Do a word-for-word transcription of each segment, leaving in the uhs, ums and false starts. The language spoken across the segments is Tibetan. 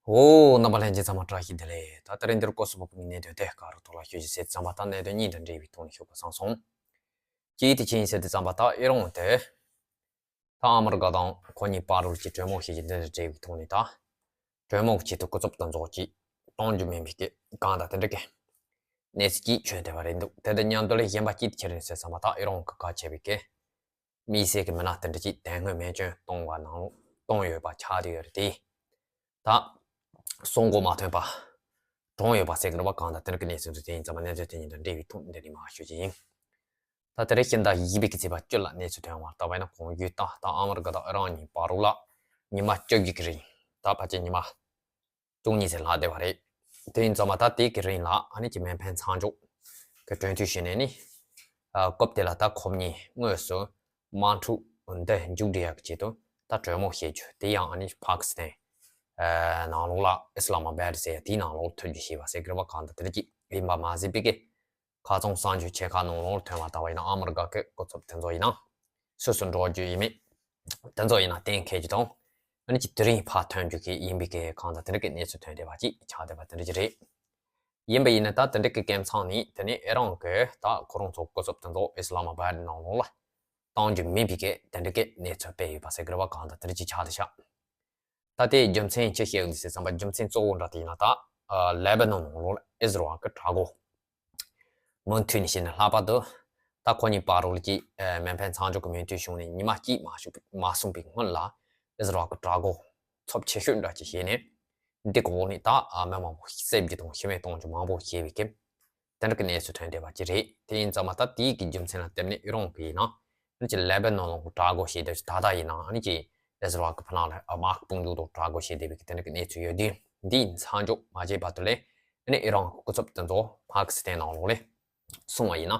འོ། རྣམ་པ་ལྷན་རྒྱས་ཚང་མ་བཀྲ་ཤིས་བདེ་ལེགས། ད་ད་རིང་འདིར་ཀོ་སི་བོ་གི་གནད་དོན་དེ་ག་རུ་ཐོག་ལ་ཤོད་ཀྱི་ཟེར་ཙམ་པ། ད་གནད་དོན་གཉིས་དང་འབྲེལ་བའི་ཐོག་ནས་ཤོད་དགོས་བསམ་སོང་། གཅིག་དེ་ཅི་ཡིན་ཟེར་དུས་ཙམ་པ། ད་ཨི་རན་དེ་ད་ཨ་མི་རི་ཀ་དང་ཁོ་གཉིས་བར་ལ་ཅིག་གྲོས་མོལ་བྱེད་ཀྱི་འདི་འདྲ་འབྲེལ་བའི་ཐོག་ནས། ད་གྲོས་མོལ་གྱི་ཆེད་དུ་སྐུ་ཚབ་དེ་ཚོ་ཅིག་གཏོང་རྒྱུ་མིན་པའི་གི་གང་ལྟར་དེ་འདྲ་གི་གནས་ཚུལ་ཅིག་བྱུང་བསྡད་པ་རེད་འདུག་དེ་དང་མཉམ་དུ་ལ་གཞན་པ་གཅིག་དེ་ཅི་རེད་ཟེར་ཙམ་པ། ད་ཨི་རན་གི་གལ་ཆེ་བའི་གི་དམིགས་བསལ་གྱི་མི་སྣ་དེ་འདྲ་ཅིག་དེ་སྔོན་སྨན་བཅོས་གཏོང་བ་ནང་གཏོང་ཡོད་པ་ཆགས་བསྡད་ཡོད་རེད་དེ། ད་གསུང་གོ་མ་ཐོན་པ་གྲོངས་ཡོད་པ་ཟེར་གི་རེད་པ། གང་ལྟར་དེ་འདྲ་གི་གནས་ཚུལ་འདུག་དེ་ཡིན་ཙམ་པ་གནས་ཚུལ་དེ་གཉིས་དང་འབྲེལ་བའི་ཐོག་འདི་ནས་མར་ཞུ་རྒྱུ་ཡིན། ད་དེ་རིང་ཕྱི་ཟླ་བཞི་པའི་གི་ཚེས་པ་བཅུ་ལ་གནས་ཚུལ་ཐོན་པར་ལྟ་བ་ན། གོང་ཞུས་ལྟར་ད་ཨ་མི་རི་ཀ་དང་ཨི་རན་གཉིས་བར་ལ་ཉི་མ་བཅོ་བརྒྱད་ཀྱི་རིང་། ད་ཕལ་ཆེར་ཉི་མ་བཅུ་གཉིས་ཙམ་ལྷག་བསྡད་པ་རེད། དེ་ཡིན་ཙམ་པ་ད་དེ་གི་རིང་ལ་ཨ་ནི་ཅིག་མེ་འཕེན་མཚམས་འཇོག་གི་གྲོས་མཐུན་བྱས་ནས་ནི། ཨ། སྐབས་དེ་ལ་ད་ཁོ་གཉིས་དངོས་སུ་དམག་འཁྲུག་འདི་མཇུག་སྒྲིལ་ཡག་གི་ཆེད་དུ་ད་གྲོས་མོལ་བྱེད་རྒྱུ་དེ་ཡང་ཨ་ནི་པ་ཀི་སི་ཐན་ནང་ལོགས་ལ་ཨི་སི་ལ་མ་བྷད་ཟེར་ཡ་དེའི་ནང་ལོགས་ལ་ཐུག་རྒྱུ་བྱས་པ་ཟེར་གི་རེད་པ། གང་ལྟར་དེ་འདྲ་ཅིག་ཡིན་པ་མ་ཟད་པའི་གི། ཁ་སང་གསར་འགྱུར་ཆེ་ཁག་ནང་ལོགས་ཐོན་པ་ལྟ་བ་ཡིན་ན། ཨ་མི་རི་ཀ་གི་སྐུ་ཚབ་དེ་ཚོ་ཡིན་ན་སུད་སི་འགྲོ་རྒྱུ་ཡིན་མིན། དེ་ཚོ་ཡིན་ན་གཏན་འཁེལ་རྒྱུ་དང་། ཨ་ནི་ཅིག་དེ་རིང་ཕར་ཐོན་རྒྱུ་གི་ཡིན་པའི་གི་གང་ལྟར་དེ་འདྲ་གི་གནས་ཚུལ་ཐོན་བསྡད་པ་ཅིག་ཆགས་བསྡད་པ་དེ་འདྲ་ཅིག་རེད། ཡིན་པ་ཡིན་ན་ད་དེ་འདྲ་གི་སྐབས་མཚམས་ནས་དེ་ནས་ཨི་རན་གི་ད་ཁོ་རང་ཚོ་སྐུ་ཚབ་དེ་ཚོ་ཨི་སི་ལ་མ་བྷད་ནང་ལོགས་ལ་གཏོང་རྒྱུ་མིན་པའི་གི་དེ་འདྲ་གི་གནས་ཚུལ་སྤེལ་ཡོད་པ་ཟེར་གི་རེད་པ། གང་ལྟར་དེ་འདྲ་ཅིག་ཆགས་བསྡད་ཤག་ད་དེའི་རྒྱུ་མཚན་ཅི་ཞིག་ཡིན་ཟེར་ཙམ་པ། རྒྱུ་མཚན་གཙོ་བོ་འདྲ་དེ་ཡིན་ན། ད་ལེ་བྷ་ནོན་ནང་ལོགས་ལ་ཨི་སི་རལ་གི་དྲག་པོ་མུ་མཐུད་ནས་བྱས་ནས། ལྷག་པར་དུ་ད་ཁོ་གཉིས་བར་ལ་ཅིག་མེ་འཕེན་མཚམས་འཇོག་གི་མོས་མཐུན་བྱུང་ནས་ཉི་མ་གཅིག་མ་ཞུགས་མ་སོང་པའི་སྔོན་ལ་ཨི་སི་རལ་གི་དྲག་པོ་ཚབས་ཆེ་ཤོས་འདྲ་ཅིག་བྱས་ནས། འདི་གི་འོག་ནས་ད་མི་མང་པོ་བསད་རྒྱུ་དང་ཤི་རྨས་གཏོང་རྒྱུ་མང་པོ་བྱས་པའི་གི་དེ་འདྲ་གི་གནས་ཚུལ་ཐོན་བསྡད་པ་ཅིག་རེད། དེ་ཡིན་ཙམ་པ་ད་དེའི་གི་རྒྱུ་མཚན་ལ་བརྟེན་ནས་ཨི་རན་གི་ཡིན་ན། ཨ་ནི་ཅིག་ལེ་བྷ་ནོན་ལ་དྲག་རྒོལ་བྱས་ཏེ། ད་ལྟ་ཡིན་ན་ཨ་ནི་ཅིག་ཨི་སི་རལ་གི་ཕ་ནང་ལ་དམག་དཔུང་འཇུག་དང་དྲག་རྒོལ་བྱས་བསྡད་པའི་གི་དེ་འདྲ་གི་གནས་ཚུལ་ཡོད་དུས། འདིའི་མཚམས་འཇོག་མ་བྱས་བར་དུ་ལ་ཨ་ནི་ཨི་རན་གི་སྐུ་ཚབ་དེ་ཚོ་པ་ཀི་སི་ཐན་ནང་ལོགས་ལ་སོང་བ་ཡིན་ན།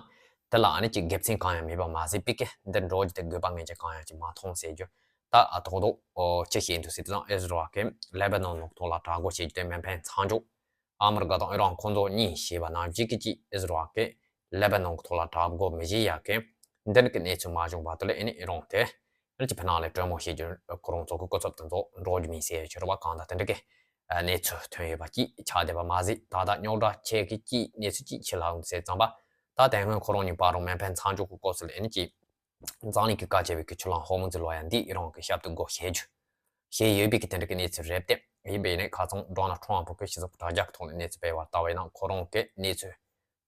དེ་ལ་ཨ་ནི་ཅིག་དགེ་མཚན་གང་ཡང་མེད་པ་མ་ཟད་པའི་གི། འདིར་འགྲོ་རྒྱུ་དེ་དགོས་པ་ངེས་ཅན་གང་ཡང་ཅིག་མ་མཐོང་ཟེར་རྒྱུ། ད་ཨ་ཐོག་ཐོག་ཨོ་ཅི་བྱེད་འདུག་ཟེར་དུས་ཙང་། ཨི་སི་རལ་གི་ལེ་བྷ་ནོན་ལ་ཐོག་ལ་དྲག་རྒོལ་བྱེད་རྒྱུ་དེ་མེ་འཕེན་མཚམས་འཇོག་ཨ་མི་རི་ཀ་དང་ཨི་རན་ཁོང་ཚོ་གཉིས་བྱས་པ་ནང་བཞིན་གྱི་ཅིག་ཨི་སི་རལ་གི་ལེ་བྷ་ནོན་གི་ཐོག་ལ་དྲག་རྒོལ་མི་བྱེད་ཡག་གི་འདི་འདྲ་གི་གནས་ཚུལ་མ་བྱུང་བར་དུ་ལ་ཨ་ནི་ཨི་རན་དེ་ཨ་ནི་ཅིག་ཕ་ནང་ལ་གྲོས་མོལ་བྱེད་རྒྱུ། ཁོ་རང་ཚོ་གི་སྐུ་ཚབ་དེ་ཚོ་འགྲོ་རྒྱུ་མིན་ཟེར་ཡ་ཆོས་ར་བ་གང་དང་དེ་འདྲ་གི་གནས་ཚུལ་ཐོན་ཡོད་པ་ཅིག་ཆགས་བསྡད་པ་མ་ཟད། ད་ལྟ་རྙོག་དྲ་ཆེ་གི་ཅིག་གནས་ཚུལ་ཅིག་ཕྱི་ལ་ཡོང་ཟེར་ཙམ་པ། ད་དེ་སྔོན་ཁོ་རང་གཉིས་བར་རུ་མེ་འཕེན་མཚམས་འཇོག་གི་སྐབས་སུ་ལ་ཨ་ནི་ཅིག་འཛམ་གླིང་གི་ཁ་ཆེ་བའི་གི་ཆུ་གླིང་ཧོར་མུ་ཛི་ལོགས་ཡ་འདི་ཨི་རན་གི་ཞབས་ཏུ་བགོ་བྱེད་རྒྱུ་བྱས་ཡོད་པའི་གི་དེ་འདྲ་གི་གནས་ཚུལ་རེད་དེ། ཡིན་པས་ནས་ཁ་སང་ཌོ་ནལ་ཊམ་པ་གི་སྤྱི་ཚོགས་དྲ་རྒྱ་གི་ཐོག་ནས་གནས་ཚུལ་སྤེལ་བ་ལྟ་བས་ན། ཁོ་རང་གི་གནས་ཚུལ་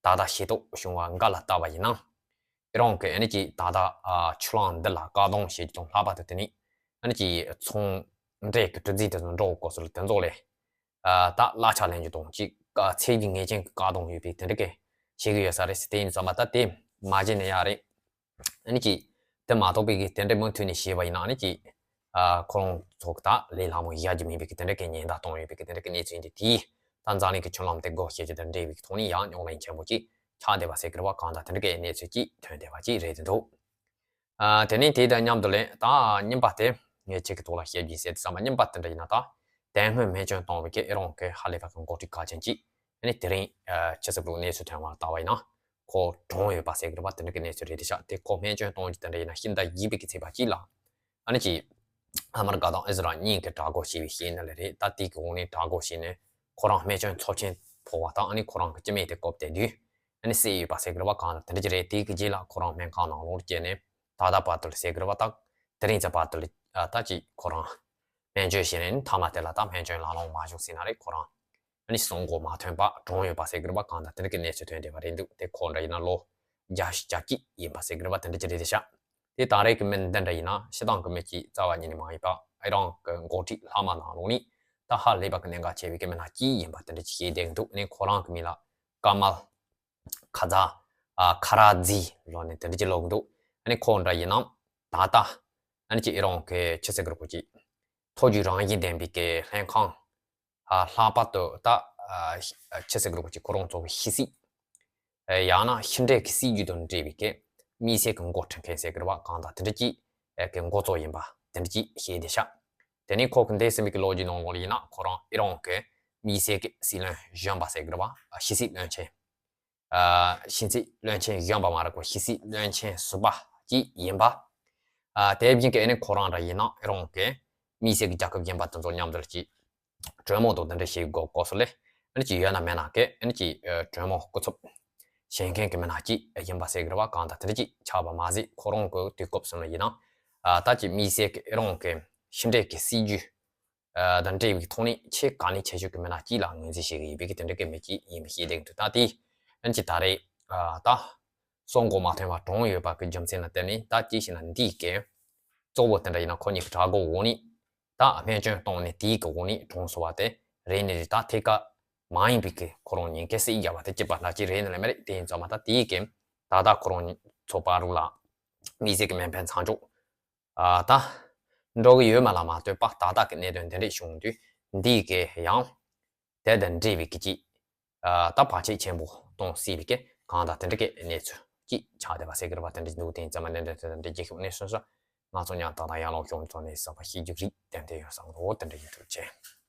ད་ལྟ་ཤེས་རྟོགས་བྱུང་བ་འགའ་ལ་ལྟ་བ་ཡིན་ན། ཨི་རན་གི་ཨ་ནི་ཅིག་ད་ལྟ་ཨ་ཆུ་གླིང་འདི་ལ་བཀག་སྡོམ་བྱེད་རྒྱུ་དང་། ལྷག་པར་དུ་དེ་ནི་ཨ་ནི་ཅིག་ཚོང་འབྲེལ་གི་གྲུ་འཛིན་དེ་ཚོ་འགྲོ་སྐབས་སུ་ལ་དེ་ཚོ་ལས་ཨ་ད་གླ་ཆ་ལེན་རྒྱུ་དང་ཅིག་ཚད་གཞི་ངེས་ཅན་གི་བཀག་སྡོམ་ཡོད་པའི་དེ་འདྲ་གི་བྱེད་ཀྱི་ཡོད་ས་རེད་ཟེར། དེ་ཡིན་ཙམ་པ་ད་དེ་མ་བྱས་ན་ཡག་རེད། ཨ་ནི་ཅིག་དེ་མ་གཏོགས་པའི་གི་དེ་འདྲའི་མུ་མཐུད་ནས་བྱས་པ་ཡིན་ན། ཨ་ནི་ཅིག་ཨ་ཁོ་རང་ཚོ་གི་ད་ལས་སླ་མོ་བཞག་རྒྱུ་མིན་པའི་གི་དེ་འདྲ་གི་ཉེན་བརྡ་གཏོང་ཡོད་པའི་གི་དེ་འདྲ་གི་གནས་ཚུལ་ཡིན་དུས། དེས་ད་འཛམ་གླིང་གི་ཆུ་གླིང་དེ་བགོ་བཤའ་རྒྱུ་དང་འབྲེལ་བའི་གི་ཐོག་ནས་ཡང་རྙོག་གླེང་ཆེན་པོ་ཅིག་ཆགས་བསྡད་པ་ཟེར་གི་རེད་པ། གང་ལྟར་དེ་འདྲ་གི་གནས་ཚུལ་ཅིག་ཐོན་བསྡད་པ་ཅིག་རེད་དེ་འདུག་ཨ་དེ་ནས་དེ་དང་མཉམ་དུ་ལས་ད་རྙིང་པ་དེ་ངས་ཁྱེད་ཀྱི་ཐོག་ལ་བཤད་རྒྱུ་ཡིན་ཟེར་དུས་ཙམ་པ། རྙིང་པ་དེ་འདྲ་ཡིན་ན་ད་དེ་སྔོན་སྨན་བཅོས་བཏང་བའི་གི་ཨི་རན་གི་ཧ་ལས་པ་གི་འགོ་ཁྲིད་གལ་ཆེན་ཅིག་ཨ་ནི་དེ་རིང་ཨ་ཕྱི་ཚེས་དྲུག་གནས་ཚུལ་ཐོན་བ་ལ་ལྟ་བ་ཡིན་ན། ཁོ་གྲོངས་ཡོད་པ་ཟེར་གི་རེད་པ། དེ་འདྲ་གི་གནས་ཚུལ་རེད་དེ་ཤག་དེ་ཁོ་སྨན་བཅོས་གཏོང་རྒྱུ་དེ་འདྲ་ཡིན་ན་ཕྱི་ཟླ་བཞི་པའི་གི་ཚེས་པ་གཅིག་ལ་ཨ་ནི་ཅིག་ཨ་མི་རི་ཀ་དང་ཨི་ཟི་རལ་གཉིས་ཀྱིས་དྲག་རྒོལ་བྱས་པའི་རྐྱེན་ལ་རེད། ད་དེ་གི་འོག་ནས་དྲག་རྒོལ་བྱས་ནས་ཁོ་རང་སྨན་བཅོས་ཚབས་ཆེན་ཕོག་པ་དང་། ཨ་ནི་ཁོ་རང་གི་སྐྱེ་དམན་དེ་བཀབ་བསྡད་དུས་ཨ་ནི་བསད་ཡོད་པ་ཟེར་གི་རེད་པ། གང་ལ་དེ་འདྲ་ཅིག་རེད། དེ་གི་རྗེས་ལ་ཁོ་རང་སྨན་ཁང་ནང་ལོགས་སྐྱེལ་ནས་ད་ལྟ་བར་དུ་ལ་ཟེར་གི་རེད་པ། ད་དེ་རིང་ཚེ་བར་དུ་ལ་ད་ཅིག་ཁོ་རང་སྨན་བཅོས་བྱས་ནས་མཐའ་མ་དེ་ལ་ད་སྨན་བཅོས་ལག་ལེན་མ་བྱུང་ཟེར་ན་རེད། ཁོ་རང་ཨ་ནི་གསུང་གོ་མ་ཐོན་པ་གྲོངས་ཡོད་པ་ཟེར་གི་རེད་པ། གང་ལྟར་དེ་འདྲ་གི་གནས་ཚུལ་ཐོན་བསྡད་པ་རེད་འདུག་དེ་ཁོ་འདྲ་ཡིན་ན་ལོ་བརྒྱད་ཅུ་གྱ་གཅིག་ཡིན་པ་ཟེར་གི་རེད་པ། དེ་འདྲ་ཅིག་རེད་དེ་ཤག་དེ་ད་རེས་ཀྱི་མི་འདི་འདྲ་ཡིན་ན་སྤྱིར་བཏང་གི་མི་གཅིག་རྩ་བ་ཉིད་ནས་མ་ཡིན་པ། ཨི་རན་གྱི་འགོ་ཁྲིད་ལྷག་མ་ནང་ལོགས་ནས་ད་ཧ་ལས་པ་གི་གནད་འགག་ཆེ་བའི་གི་མི་སྣ་གཅིག་ཡིན་པ་དེ་འདྲ་ཅིག་བཤད་བསྡད་འདུག་ཨ་ནི་ཁོ་རང་གི་མིང་ལ་ཀ་མལ་ཁ་ཛ་ཨ་ཁ་ར་ཛི་ལབ་ནས་དེ་འདྲ་ཅིག་ལབ་གི་འདུག་ཨ་ནི་ཁོ་འདྲ་ཡིན་ན་ད་ལྟ་ཨ་ནི་ཅིག་ཨི་རན་གྱི་ཕྱི་སྲིད་ཀྱི་རོགས་ཀྱི་མཐོ་རྒྱུགས་རང་བཞིན་ལྡན་པའི་གི་ལྷན་ཁང་ཨ་ལྷག་པར་དུ་ད་ཨ་ཕྱི་སྲིད་ཀྱི་རོགས་ཀྱི་ཁོ་རང་ཚོ་གི་ཕྱི་སྲིད། ཨ་ཡང་ན་ཕྱི་འབྲེལ་གྱི་སྲིད་ཇུས་དང་འབྲེལ་བའི་གི་དམིགས་བསལ་གྱི་འགོ་ཁྲིད་མཁན་ཟེར་གི་རེད་པ། གང་དང་དེ་འདྲ་ཅིག་ཨ་གི་འགོ་གཙོ་ཡིན་པ་དེ་འདྲ་ཅིག་བཤད་བསྡད་ཤག་དེ་ནས་ཁོ་གི་འདས་ཟིན་པའི་གི་ལོ་རྒྱུས་ནང་ལོགས་ལ་ཡིན་ན། ཁོ་རང་ཨི་རན་གྱི་དམིགས་བསལ་གྱི་སྲིད་བློན་གཞོན་པ་ཟེར་གི་རེད་པ། ཨ་ཕྱི་སྲིད་བློན་ཆེན། ཨ་ཕྱི་སྲིད་བློན་ཆེན་གཞོན་པ་མ་རེད། ཁོ་ཕྱི་སྲིད་བློན་ཆེན་ཟུར་པ་ཅིག་ཡིན་པ། ཨ་དེ་བཞིན་གྱི་ཨ་ནི་ཁོ་རང་འདྲ་ཡིན་ན་ཨི་རན་གྱི་དམིགས་བསལ་གྱི་རྒྱལ་ཁབ་གཞན་པ་དེ་ཚོ་མཉམ་དུ་ཅིག་ གྲོས་མོལ་དང་དེ་འདྲ་བྱེད་དགོས་སྐབས་སུ་ལས་ཨ་ནི་ཅིག་ཡོད་ན་མེད་ན་གི་ཨ་ནི་ཅིག་གྲོས་མོལ་སྐུ་ཚབ་བྱེད་མཁན་གྱི་མི་སྣ་གཅིག་ཡིན་པ་ཟེར་གི་རེད་བ། གང་ལྟར་དེ་འདྲ་ཅིག་ཆགས་པ་མ་ཟད་ཁོ་རང་གི་དུས་སྐབས་སུ་ལ་ཡིན་ན་ད་ཅིག་དམིགས་བསལ་གྱི་ཨེ་རང་གི་ཕྱི་འབྲེལ་གྱི་སྲིད་ཇུས་དང་འབྲེལ་བའི་ཐོག་ནས་ཆེས་དཀའ་ལས་ཆེ་ཤོས་ཀྱི་མི་སྣ་གཅིག་ལ་ངོས་འཛིན་བྱེད་ཀྱི་ཡོད་པའི་གི་དེ་འདྲ་གི་མི་གཅིག་ཡིན་པ་ཤེས་བསྡད་ཀྱི་འདུག་ད་དེ་ཨ་ཅིག་ད་རེས་ད་གསུང་གོ་མ་ཐོན་པ་གྲོངས་ཡོད་པ་གི་རྒྱུ་མཚན་ལ་བརྟེན་ནས་ད་ཅི་ཞིག་ན་འདིའི་གི་གཙོ་བོ་དེ་འདྲ་ཡིན་ན་ཁོ་གཉིས་ཀྱི་དགྲ་བོ་འོག་ནས་ད་སྨན་བཅོས་བཏང་ནས་དེའི་གི་འོག་ནས་གྲོངས་སོང་བ་དེ་རེད་ནི་རེད། ད་ཐད་ཀ་མ་ཡིན་པའི་གི་ཁོ་རང་ཉིད་ཀྱི་སྲིད་རྒྱབ་པ་དེ་གཅིག་པ་འདྲ་ཅིག་རེད་ནི་ལས་མ་རེད། དེ་ཡིན་ཙང་མ་ད་དེའི་གི་ད་ལྟ་ཁོ་རང་ཚོ་བར་རུ་ལ་དམིགས་བསལ་གྱི་མེ་འཕེན་མཚམས་འཇོག་ད་འགྲོ་གི་ཡོད་མ་ལ་མ་ལྟོས་པ་ད་ལྟ་གི་གནད་དོན་དེ་འདྲས་བྱུང་དུས་འདིའི་གི་ཡང་དེ་དང་འབྲེལ་བའི་གི་ཅིག་ད་བར་ཆད་ཆེན་པོ་གཏོང་སྲིད་པའི་གི་གང་ལྟར་དེ་འདྲ་གི་གནས་ཚུལ་ཅིག་ཆགས་བསྡད་པ་ཟེར་གི་རེད་པ། དེ་འདྲ་འདུག་དེ་ཡིན་ཙང་མ་གནད་དོན་དེ་དང་འབྲེལ་རྒྱལ་ཁབ་གནས་སོ་སོ་ང་ཚོ་ཉག་ཏག་ཏག་ཡར་ལངས་ཤོག་ཚོ་ནས་གསར་པ་ཤེས་རྒྱུ་རིགས་ཏན་ཏན་ཡོད་བསམ་འདུག་དེ་འདྲ་ཡིན། ཐུགས་རྗེ་ཆེ།